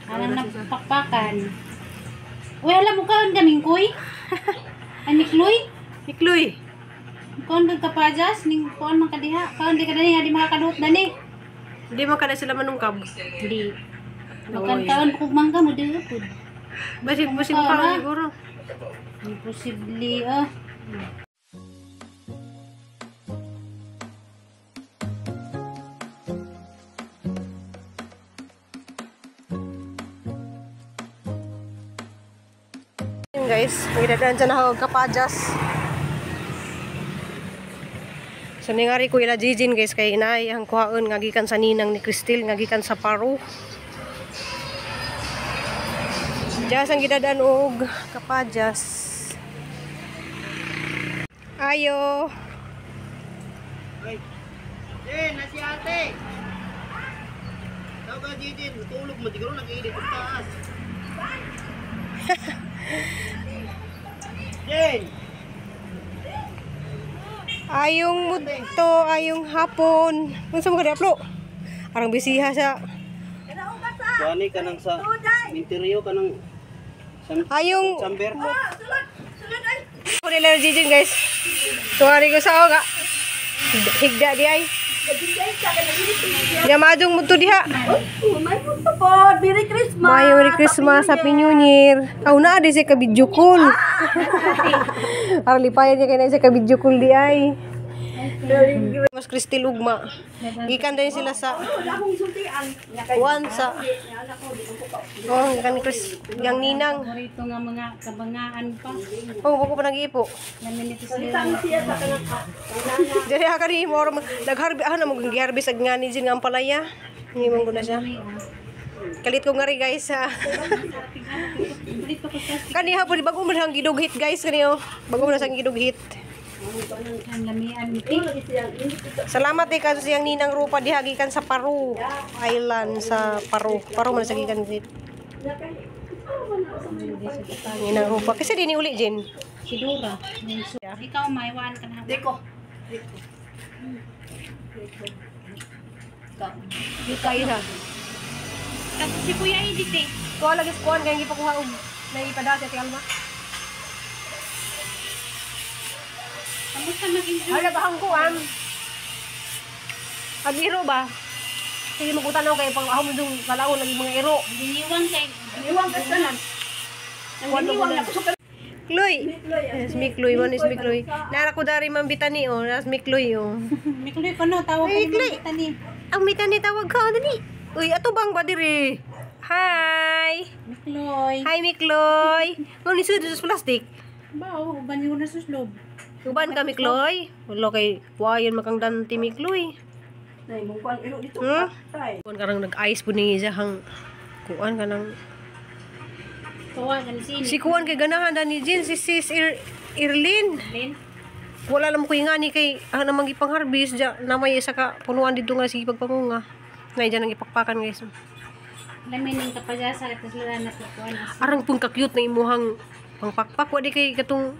Alam na pakpakan. Uy, alam mo kaon kaming kuy? Ay, Mikloy? Mikloy. Kaon kag kapajas ning kuan man kadiha. Kaon di ka dani, di makakaduot dani. Hindi man kada sila manungkab. Di. Makan kaon kug mangga mo di pud. Basig basig pa siguro. Imposible ah. Yun guys, magdadaan dyan ako kapajas. So ningari ko ila Jijin guys kay inay ang kuhaon nga gikan sa ninang ni Cristel nga gikan sa Paro. Jas ang gidadaan og kapajas. Ayo. Ay. Jin, nasi ate. Tawag ka, Jijin. Tulog mo. Siguro nag-iinit sa taas. Jin! Ayong mudto, ayong hapon. Unsa mo kada aplo? Arang bisiha sa Kuani ka nang sa interior ka nang ayong chamber. Ko nila Jijin guys. Tuwari ko sa oga. Higda di ay. Yamadong mudto diha. May punto po. Merry Christmas. Mayo Merry Christmas, Happy New Year. Aw na di siya ka video call. Para lipayan niya kay na siya ka video call di ay. Mas Cristel ugma. Gikan din sila sa kuan sa oh, gikan ni Chris yang ninang. Morito nga mga kabangaan pa. Oh, wako pa nag-ipo. Lamin ito sila. Diri ha kani mo nagharbi ah na mo giharvest ag ngani jin nga ampalaya. Hindi mo na siya. Kalit ko nga rin guys ha. Dito ko sa Kani ha pud bago man ang gidughit guys kani oh. Bago man sang gidughit. ang lamian ti. Salamat eh kaso siyang ninang rupa diha gikan sa Paru Island sa Paru. Paru man sa gikan dit. Ninang rupa kasi di ni uli Jin. Si Dora. Ikaw maiwan ka na. Deko. Di kayo na. Tapos si Kuya Edith eh. Kuha lagi sa kuan kay gipakuha og naipada sa Alma. Kamusta mag-enjoy? Hala ba ang kuan? Ag-iro ba? Sige magutanaw kay pag ako mo dong kalaon lagi mga iro. Giniwang kay Iwang ka tanan. Ang iniwang na kusog ka. Mikloy. Yes, Mikloy, man is Mikloy. Nara ko dari man bitani oh, nas Mikloy oh. Mikloy ko no, tawag ko Mikloy. ni Tani. Ang mitani tawag ka dali. Uy, ato bang ba diri? Hi. Mikloy. Hi Mikloy. Mo ni sud sa plastic. Bao, uban yun na suslob. Uban ka Mikloy. Wala kay wayon makang danti Mikloy. Nay mong kuan iro dito. Hmm? Tay. Kuan karang nag-ice po ni siya hang kuan kanang Tuwa kan si si kuan kay ganahan dani Jin si sis Irlin. Lin. Wala lang ko ingani kay ang namang ipang-harvest ja na may isa ka punuan dito nga sige pagpangunga. Nay diyan ang ipakpakan guys. Lamin ning kapajasa at sila na kuan. Arang pong ka-cute na imuhang pangpakpak wa di kay katong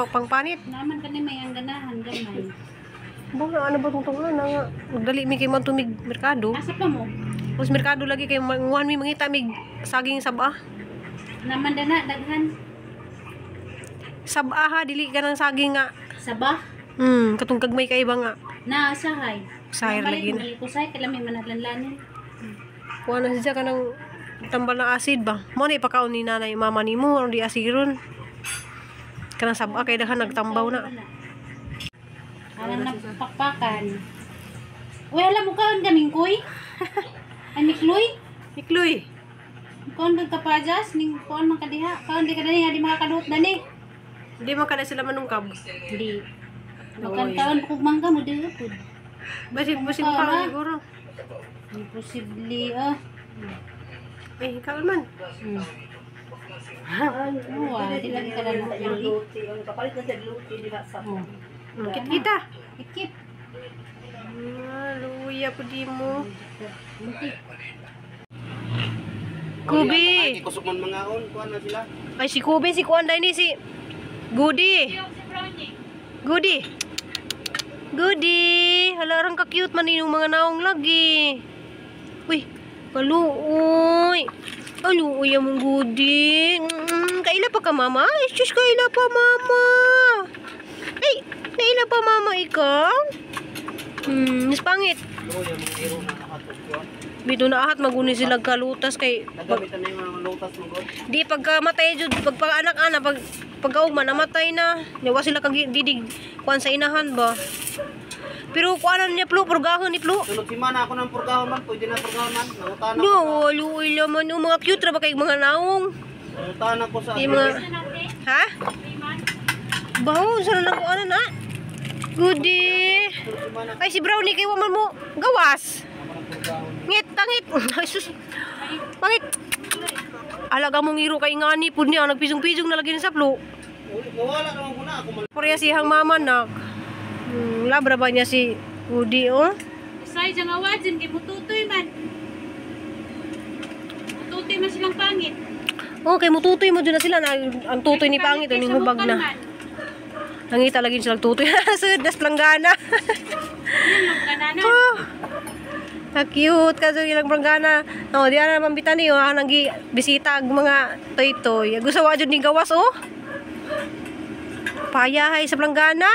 pangpanit. Naman kani may ang ganahan gamay. Ba ano ba tong tungan na nga magdali mi kay mantumig merkado. Asa pa mo? Tapos merkado lagi kay manguhan mi mangita mig saging saba. Naman dana daghan Saba ha dili ka ng saging nga. saba Katong kagmay kay ba nga. na sahay. Sahay lagi na. na. Kusay kay lami manadlanlanin. Kuha na siya kanang tambal na acid ba. Mo na ipakaon ni nanay mama nimo aron di asiron. Kanang saba kay daghan nagtambaw na. Alam na pakpakan. Uy, alam mo kaon kaming kuy? Ay, Mikloy? Mikloy. Kaon kag kapajas ning kuan man kadiha. Kaon di ka dani, di makakaduot dani. Di man kada sila manungkab. Di. Makan kaon kug mangga mo di pud. Basig basig pa siguro. Imposible ah. Eh, ikaw man. Uwa, di lagi ka na Yung luti, ang kapalit na sa luti diha sa. Oh. Kit kita. Kit-kit. Ah, luya po di mo. Muntik. Kubi. Ay, kusog man mga on. Kuan na sila. Ay, si Kubi, si Kuan ni si Goody. Goody. Goody. Hala, arang ka-cute man yung mga naong lagi. Uy, kaluoy. Ano, uya mong goodie. Kaila pa ka, mama? Excuse, kaila pa, mama. Ay, kaila pa, mama, ikaw? Mas pangit. Bito na ahat, maguni sila kalutas kay... Nagamitan na yung mga lutas mo, God. Di, pagkamatay, jud, pagpag-anak-anak, pagkaugma, namatay na. Yawa sila kag didig, kuan sa inahan ba? Pero kuanan niya, Plo, purgahon ni Plo. Sunod si mana ako ng purgahon man, pwede na purgahon man. Nangutan ako. No, luoy laman. Oh, mga cute ra ba kay mga naong? Nangutan ako sa... Di mga... Ha? Baho, sana lang kuanan na. Goodie. Ay, si Brownie, kay waman mo gawas. Ngit, tangit. Ay, sus. Pangit. Alaga mong iro kay ngani pud niya nagpisong-pisong na lagi sa Plo. Wala naman ko na ako. Pareha siyang mama nak. Labra ba niya si Goodie, oh? Isay dyan awa dyan, kay mututoy man. Mututoy man silang pangit. Oh, kay mututoy mo dyan na sila. Na, ang tutoy ni pangit, ang hubag na. Nangita lagi silang tutoy. Sud, das planggana. Oh, cute kaso ilang planggana. Oh, di ana naman bitani oh, anang gi bisita ag mga toy-toy. Gusto wa jud ni gawas oh. Payahay sa planggana.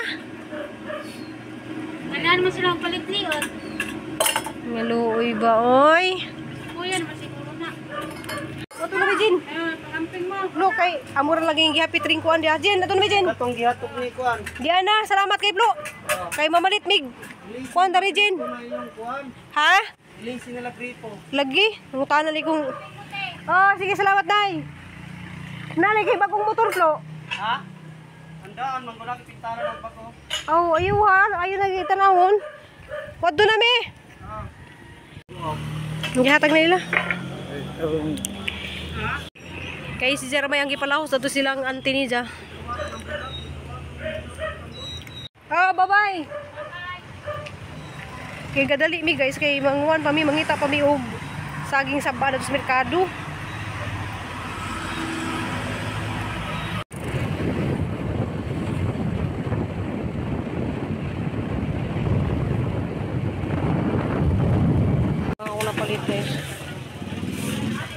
Ganahan man silang palitlion. Ngaluoy ba oy? Kuya naman siguro na. Ato na Jin. Pangamping mo. Lo kay amura lagi yung gihapi tring kuan diha Jin. Ato na Jin. Katong gihatok ni kuan. Diana, salamat kay Plo. Kay mamalit mig. Kuan dari Jin. Ha? Lisi nila gripo. Lagi, nangutanan ni kung. Oh, sige salamat nay. Nanay kay bagong motor Plo. Ha? Andaan man ko pintara ng bago. Oh, ayaw ha, ayaw lagi tanawon. Wadto na mi. Gihatag na nila. Kay si Jeremiah ang gipalahos ato silang auntie niya. Ah, bye-bye. Kay gadali mi guys kay manguan pa mi mangita pa mi og saging saba sa merkado. Ako na palit guys.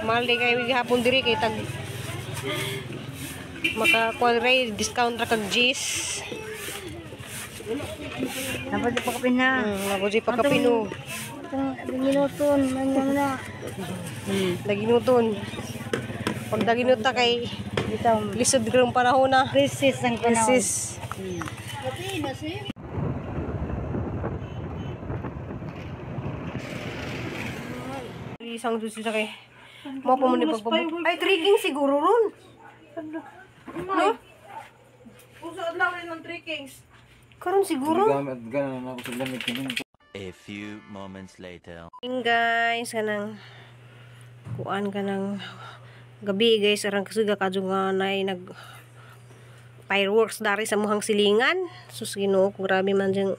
Mahal di kayo gihapon diri kay tag makakuan ray discount ra kag G's. Dapat ipakapin na. Dapat ipakapin o. Daginuton, man na. Daginuton. Pag daginuta kay lisod karong panahon na. Crisis ang panahon. Crisis. Isang juice siya kay mo pa mo ni pagpabot. Ay, tricking siguro ron. No? Uso adlaw rin ng trickings. Karon siguro. A few moments later. Guys, kanang kuan kanang gabi guys, arang kasuga kadyo nga nay nag fireworks dari sa muhang silingan. Sus Ginoo, grabe man diyang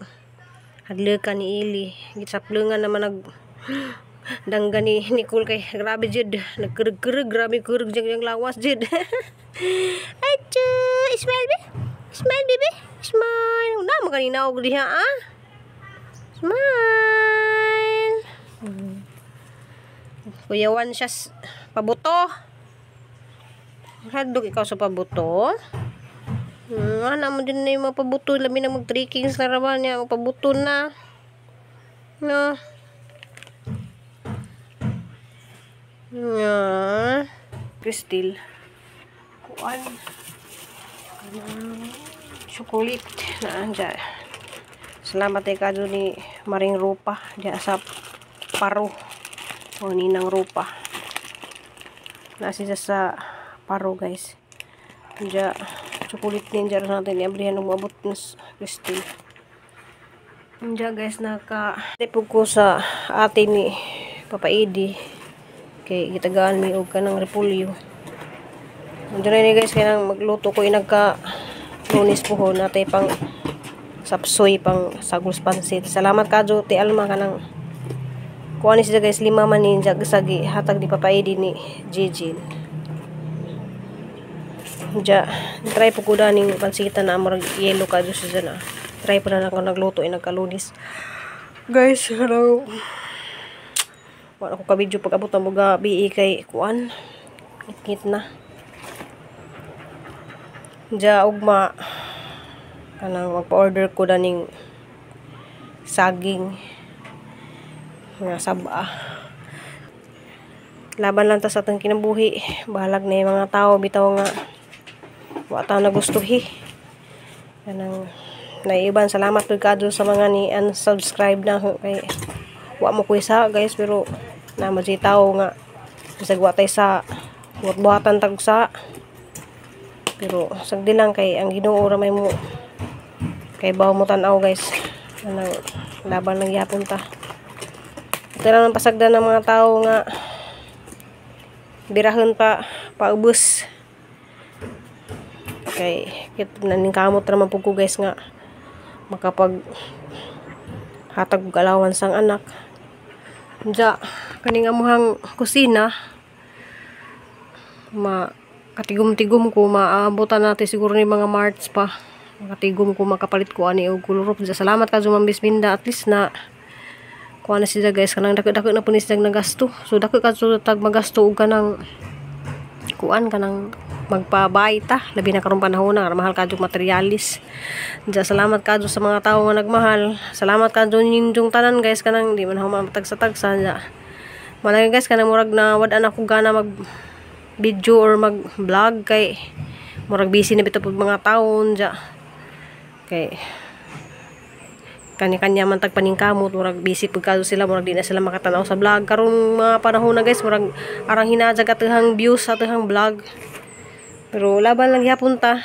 hadlukan ni Ili. Gitsaplengan naman nag dangga ni Nicole kay grabe jud, nagkurug-kurug, grabe kurug jang lawas jud. Achu, smile be. Smile baby. Smile. Una mo kanina og diha ah. Smile. Kuyawan siya pabuto. Hadlok ikaw sa pabuto. Ana mo din na yung mga pabuto. Labi na mag-trekking sa larawan niya. Magpabuto na. No. Yeah. Crystal. Kuan. Chocolate. Naandyan. Salamat ay kadyo ni Maring Rupa. Diyan sa Paro. O Ninang Rupa. Nasa siya sa Paro guys. Diyan. Chocolate ninja natin. Iabrihan ng maabot na Crystal. Diyan guys. Naka-tipog ko sa ate ni Papa Edi. Kay gitagaan mi og kanang repolyo. Diyan ni guys. Kaya nang magluto ko inagka Lunes po natay pang sapsoy pang sagos pansit. Salamat kadyo ti Alma kanang kuan ni siya guys 5 man ninja sagi hatag ni Papa Edi ni Jijin. Ja, try po ko daning pansitan na murag yellow kadyo siya na. Try po na lang ako nagluto ay nagkalunis. Guys, hello. Wala ko ka video pag abot na mo gabi kay kuan. Ngit na. Diya ugma kanang magpa-order ko daning saging nga saba. Laban lang ta sa atong kinabuhi. Bahalag na yung mga tao bitaw nga wa ta nagustuhi. Kanang naiban, salamat pud kadto sa mga ni unsubscribe na ako kay wa mo kuy sa guys, pero naa man tao nga bisag wa tay sa buhat-buhatan tag sa, pero sagdi lang kay ang Ginoo ra may mo kay baw mo tan-aw, guys. Kanang laban lang gyapon ta. Ito lang ang pasagdan ng mga tao nga birahon pa paubos kay kit naning kamot ra man pud ko, guys, nga makapag hatag og allowance ang anak. Diya, kaning amuhang kusina, ma katigom-tigom ko, maabutan natin siguro ni mga March pa. Makatigom ko, makapalit ko ani og cool roof. Diya, salamat ka Ma'am Bisminda, at least na kuha na siya, guys, kanang dako-dako na po ni siya nagasto. So dako ka tag magasto og kanang kuan, kanang magpabay ta, labi na karong panahon na mahal kadyo materialis. Diya, salamat kadyo sa mga tao nga nagmahal. Salamat kadyo ninyong tanan, guys, kanang di man ako matagsa-tagsa. Diya, malagi, guys, kanang murag na wad-an ako gana mag video or mag vlog kay murag busy na bitaw pud mga taon. Diya, kay kanya-kanya man tag paningkamot, murag busy pud kadto sila, murag di na sila makatanaw sa vlog karong mga panahon na, guys. Murag arang hinadya atong views sa atong vlog, pero laban lang gyapon ta.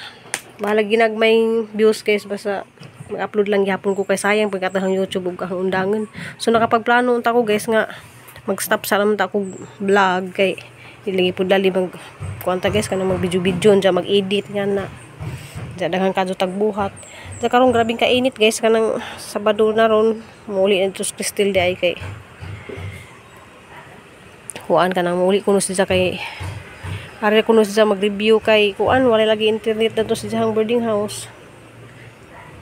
Bahalag ginagmay views, guys, basta mag-upload lang gyapon ko kay sayang pag atong YouTube ug ang undangan. So nakapagplano unta ko, guys, nga mag-stop sa naman ta ko vlog kay dili pud dali mag kuan ta, guys, kanang mag video video dya, mag-edit nga na. Diya, daghan kadto tag buhat. Diya, karong grabing kainit, guys, kanang Sabado na ron muuli na dito sa Cristel di ay kay kuan, kanang muuli kuno siya kay ari kuno siya mag-review kay kuan, wala lagi internet na to sa iyang boarding house,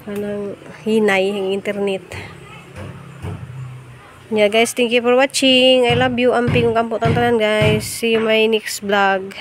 kanang hinay ang internet. Yeah, guys, thank you for watching. I love you. Amping ug ampo tanan, guys. See you my next vlog.